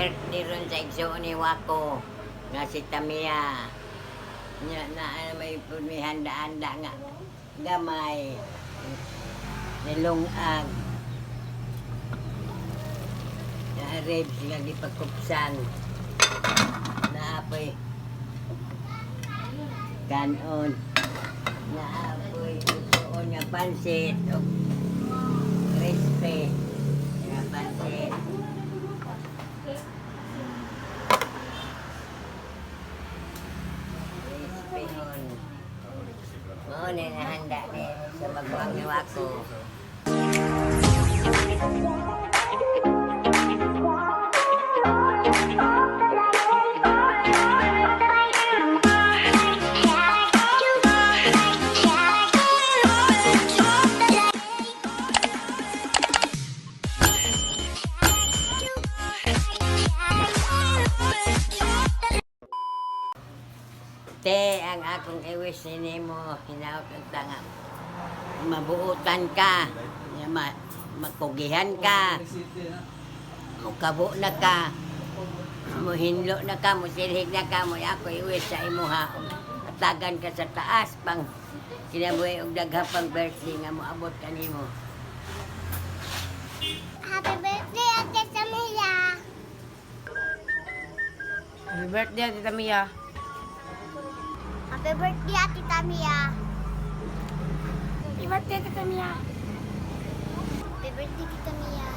Birthday ron sa igsoon ni Wako nga si Tamia. Nya na may handa-handa nga gamay nilungag na ribs nga gipagkupsan, naapoy kanon, naapoy igsoon nga pansit og crispy nga pansit. Crispyhon. Mao na nahanda ni sa magwang ni Wako. Te, ang akong i-wish ni mo, hinaot ang tanga. Mabuutan ka, ya, makugihan ka, mukabo na ka, muhinlo na ka, musilhig na ka, mo ako i-wish sa imuha. Atagan ka sa taas, pang kinabuhi og daghang pang birthday nga moabot kanimo. Happy birthday, Ate Samia! Happy birthday, Ate Tamia. Happy birthday, Ate Tamia! Happy birthday, Ate Tamia. Happy birthday, Tita Mia!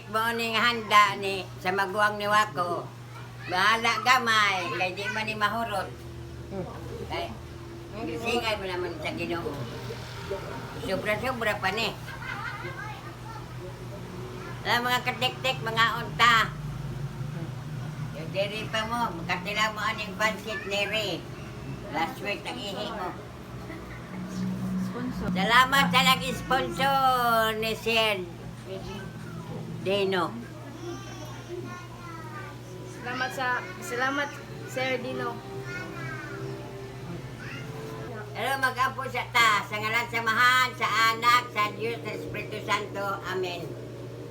Pancit mo ning handa ni sa maguwang ni Wako. Bahala gamay kay di man ni mahurot. Kay singay mo naman sa Ginoo. Sobra-sobra pa ni. Alam, mga katiktik, mga unta. Yung diri pa mo, makatila mo aning pansit ni Ray. Last week, ang ihi mo. Salamat sa nag-sponsor ni Sir Dino. Salamat, Sir Dino. Hello, mag-ampo sa ta, sa ngalan sa Amahan, sa Anak, sa Diyos, sa Espiritu Santo. Amen.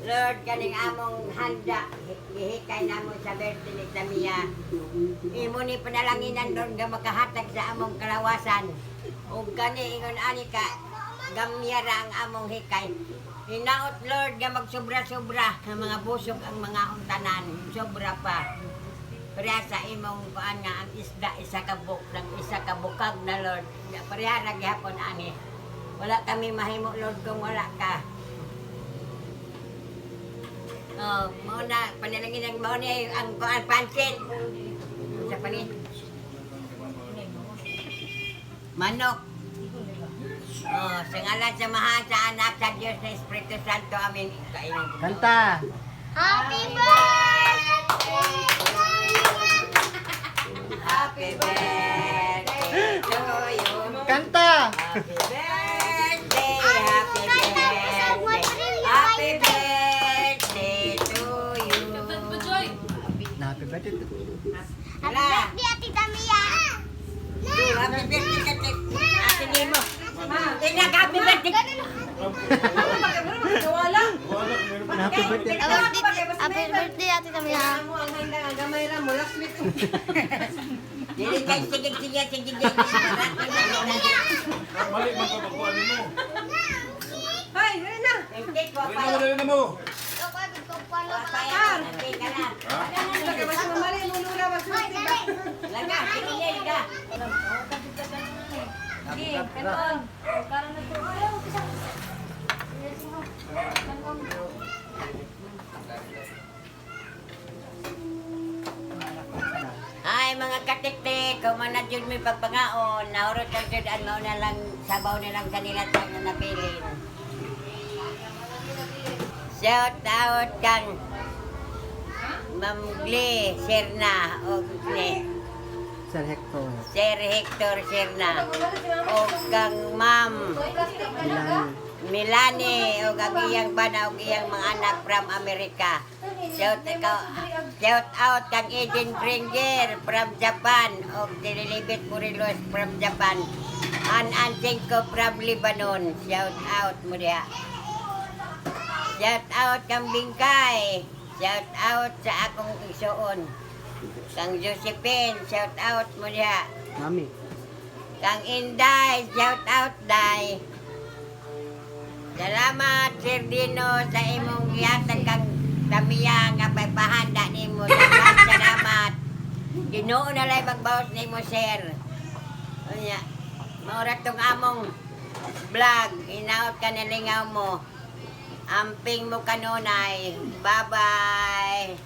Lord, kaning among handa, gihikay namo sa birthday ni Tamia. Imo ni panalanginan, Lord, nga makahatag sa among kalawasan. Ug kani ingon ani ka, gamyara ang among hikay. Hinaot, Lord, nga magsobra-sobra ang mga busog ang mga untanan. Sobra pa. Pareha sa imong kuan nga ang isda isa ka buk ng isa ka bukag na, Lord. Nga pareha ra gihapon ani. Wala kami mahimo, Lord, kung wala ka. Oh, mao na panalangin ang mao ni ang kuan pansit. Sa panin. Manok. Oh, sa ngalan sa Amahan, sa Anak, sa Diyos, sa Espiritu Santo. Amen. Kainan ko. Kanta! Happy birthday! Happy birthday to you. Kanta! Happy birthday, happy Kanta ko sa birthday, happy birthday to you. Happy birthday to Happy birthday, Ate Tamia! Happy birthday ka, Ate. Ate Nemo. Tingnan ka, happy birthday. Happy birthday. Happy birthday, Ate Tamia! Dili kay sige sige sige sige. Mali man pa magkuhan mo. Hoy, dali na. Hindi ko Dali pa. na, dali na mo. Mas mamali mo nura mas Laga, sige ka. Sige, kanon. Karon na to. Ay, mga katiktik, kung man na dyan may pagpangaon, nahurot ang jud ang mauna lang, sabaw na lang kanila sa nga nabilin. Shout out kang Ma'am Glee Serna o ni Sir Hector. Sir Hector Serna o kang Ma'am Milani. Milani o ang iyang bana o iyang mga anak from America. Shout out kang Eden Bringer from Japan o Dililibit Morelos from Japan. An Antingko from Lebanon. Shout out mo diha. Shout out kang Bingkay. Shout out sa akong isuon. Kang Josephine, shout out mo diha. Mami. Kang Inday, shout out Day. Salamat, Sir Dino, sa imong gihatag kang Tamiya nga pagpahanda nimo. Salamat, salamat. Ginoo na lang magbawas nimo, sir. Unya, maura tong among vlog. Hinaot ka nalingaw mo. Amping mo kanunay. Bye-bye.